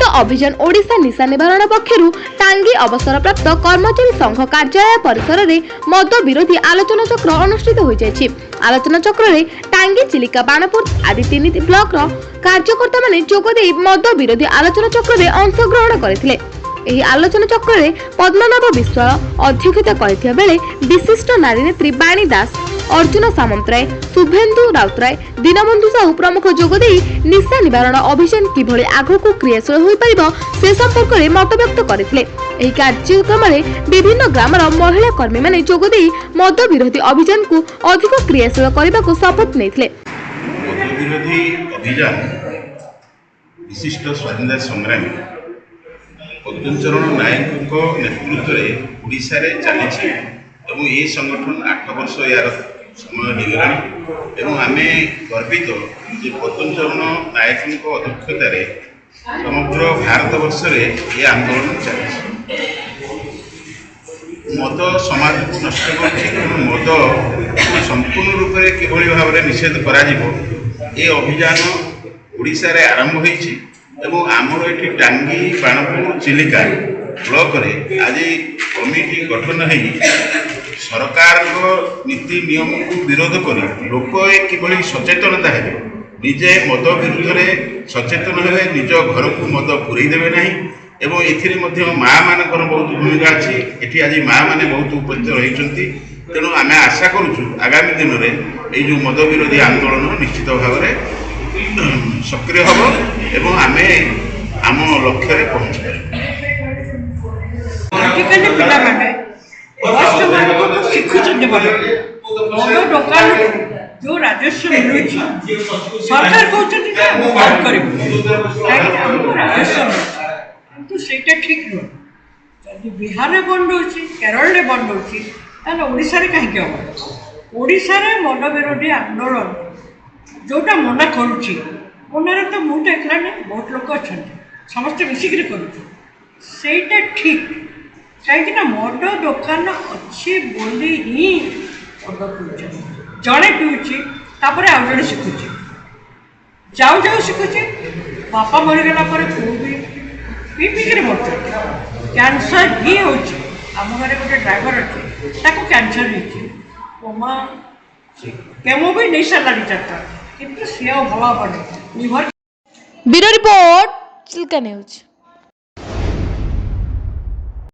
ମିଳିତ ଅଭିଯାନ ଓଡ଼ିଶା ନିଶା ନିବାରଣ ପକ୍ଷରୁ ଟାଙ୍ଗୀ ଅବସରପ୍ରାପ୍ତ କର୍ମଚାରୀ ସଂଘ କାର୍ଯ୍ୟାଳୟ ପରିସରରେ ମଦ ବିରୋଧୀ ଆଲୋଚନାଚକ୍ର ଅନୁଷ୍ଠିତ ହୋଇଯାଇଛି। ଆଲୋଚନାଚକ୍ରରେ ଟାଙ୍ଗୀ, ଚିଲିକା, ବାଣପୁର ଆଦି ତିନି ବ୍ଲକର କାର୍ଯ୍ୟକର୍ତ୍ତାମାନେ ଯୋଗଦେଇ ମଦ ବିରୋଧୀ ଆଲୋଚନାଚକ୍ରରେ ଅଂଶଗ୍ରହଣ କରିଥିଲେ। ଏହି ଆଲୋଚନା ଚକ୍ରରେ ପଦ୍ମନାଭ ବିଶ୍ୱାଳ ଅଧ୍ୟକ୍ଷତା କରିଥିବା ବେଳେ ବିଶିଷ୍ଟ ନାରୀନେତ୍ରୀ ବାଣୀ ଦାସ, ଅର୍ଜୁନ ସାମନ୍ତରାୟ, ଶୁଭେନ୍ଦୁ ରାଉତରାୟ, ଦୀନବନ୍ଧୁ ସାହୁ ପ୍ରମୁଖ ଯୋଗଦେଇ ନିଶା ନିବାରଣ ଅଭିଯାନ କିଭଳି ଆଗକୁ କ୍ରିୟାଶୀଳ ହୋଇପାରିବ, ସେ ସମ୍ପର୍କରେ ମତବ୍ୟକ୍ତ କରିଥିଲେ। ଏହି କାର୍ଯ୍ୟକ୍ରମରେ ବିଭିନ୍ନ ଗ୍ରାମର ମହିଳା କର୍ମୀମାନେ ଯୋଗଦେଇ ମଦ ବିରୋଧୀ ଅଭିଯାନକୁ ଅଧିକ କ୍ରିୟାଶୀଳ କରିବାକୁ ଶପଥ ନେଇଥିଲେ। ମଦ ବିରୋଧୀ ଅଭିଯାନ ବିଶିଷ୍ଟ ସ୍ୱାଧୀନତା ସଂଗ୍ରାମୀ ପଦ୍ମଚରଣ ନାୟକଙ୍କ ନେତୃତ୍ୱରେ ଓଡ଼ିଶାରେ ଚାଲିଛି ଏବଂ ଏହି ସଂଗଠନ 8 ବର୍ଷ ଏହାର ସମୟ ହୋଇଗଲାଣି ଏବଂ ଆମେ ଗର୍ବିତ ଯେ ପଦ୍ମଚରଣ ନାୟକଙ୍କ ଅଧ୍ୟକ୍ଷତାରେ ସମଗ୍ର ଭାରତବର୍ଷରେ ଏ ଆନ୍ଦୋଳନ ଚାଲିଛି। ମଦ ସମାଜକୁ ନଷ୍ଟ କରୁଛି। ତେଣୁ ମଦକୁ ସମ୍ପୂର୍ଣ୍ଣ ରୂପରେ କିଭଳି ଭାବରେ ନିଷେଧ କରାଯିବ, ଏ ଅଭିଯାନ ଓଡ଼ିଶାରେ ଆରମ୍ଭ ହୋଇଛି ଏବଂ ଆମର ଏଠି ଟାଙ୍ଗୀ, ବାଣପୁର, ଚିଲିକା ବ୍ଲକରେ ଆଜି କମିଟି ଗଠନ ହେଇ ସରକାରଙ୍କ ନୀତି ନିୟମକୁ ବିରୋଧ କରି ଲୋକ କିଭଳି ସଚେତନତା ହେବେ, ନିଜେ ମଦ ବିରୁଦ୍ଧରେ ସଚେତନ ହେବେ, ନିଜ ଘରକୁ ମଦ ପୁରେଇ ଦେବେ ନାହିଁ ଏବଂ ଏଥିରେ ମଧ୍ୟ ମା ମାନଙ୍କର ବହୁତ ଭୂମିକା ଅଛି। ଏଠି ଆଜି ମା ମାନେ ବହୁତ ଉପସ୍ଥିତ ରହିଛନ୍ତି। ତେଣୁ ଆମେ ଆଶା କରୁଛୁ, ଆଗାମୀ ଦିନରେ ଏଇ ଯେଉଁ ମଦ ବିରୋଧୀ ଆନ୍ଦୋଳନ ନିଶ୍ଚିତ ଭାବରେ ସକ୍ରିୟ ହେବ ଏବଂ ଆମେ ଆମ ଲକ୍ଷ୍ୟରେ ପହଞ୍ଚିପାରିବୁ। ଆଜିକାଲି ପିଲାମାନେ ବୟସ୍କମାନଙ୍କଠୁ ଶିଖୁଛନ୍ତି। ମଦ ମଦ ଦୋକାନରୁ ଯେଉଁ ରାଜସ୍ୱ ମିଳୁଛି, ସରକାର କହୁଛନ୍ତି ଯେ ଆମେ ବନ୍ଦ କରିବୁ, କାହିଁକି ଆମକୁ ରାଜସ୍ୱ ମିଳୁଛି। କିନ୍ତୁ ସେଇଟା ଠିକ୍ ନୁହେଁ। ଯଦି ବିହାରରେ ବନ୍ଦ ହେଉଛି, କେରଳରେ ବନ୍ଦ ହେଉଛି, ତାହେଲେ ଓଡ଼ିଶାରେ କାହିଁକି ହେବ? ଓଡ଼ିଶାରେ ମଦ ବିରୋଧୀ ଆନ୍ଦୋଳନ ଯେଉଁଟା ମନା କରୁଛି, ମନାରେ ତ ମୁଁ ତ ଏକଲା ନୁହେଁ, ବହୁତ ଲୋକ ଅଛନ୍ତି, ସମସ୍ତେ ମିଶିକିରି କରୁଛୁ। ସେଇଟା ଠିକ୍, କାହିଁକି ନା ମଦ ଦୋକାନ ଅଛି ବୋଲି ହିଁ ମଦ ପିଉଛନ୍ତି। ଜଣେ ପିଉଛି, ତାପରେ ଆଉ ଜଣେ ଶିଖୁଛି, ଯାଉ ଯାଉ ଶିଖୁଛି। ବାପା ମରିଗଲା ପରେ ପୁଅ ବି ପିଇ ପିଇକିରି ମରୁଛନ୍ତି। କ୍ୟାନ୍ସର ହିଁ ହେଉଛି। ଆମ ଘରେ ଗୋଟେ ଡ୍ରାଇଭର ଅଛି, ତାକୁ କ୍ୟାନ୍ସର ହେଇଛି। କୋମା, କେମୋ ବି ନେଇ ସାରିଲାଣି ଚାରିଟା, କିନ୍ତୁ ସିଏ ଆଉ ଭଲ ହେବନି, liver. Bureau report, Chilika news.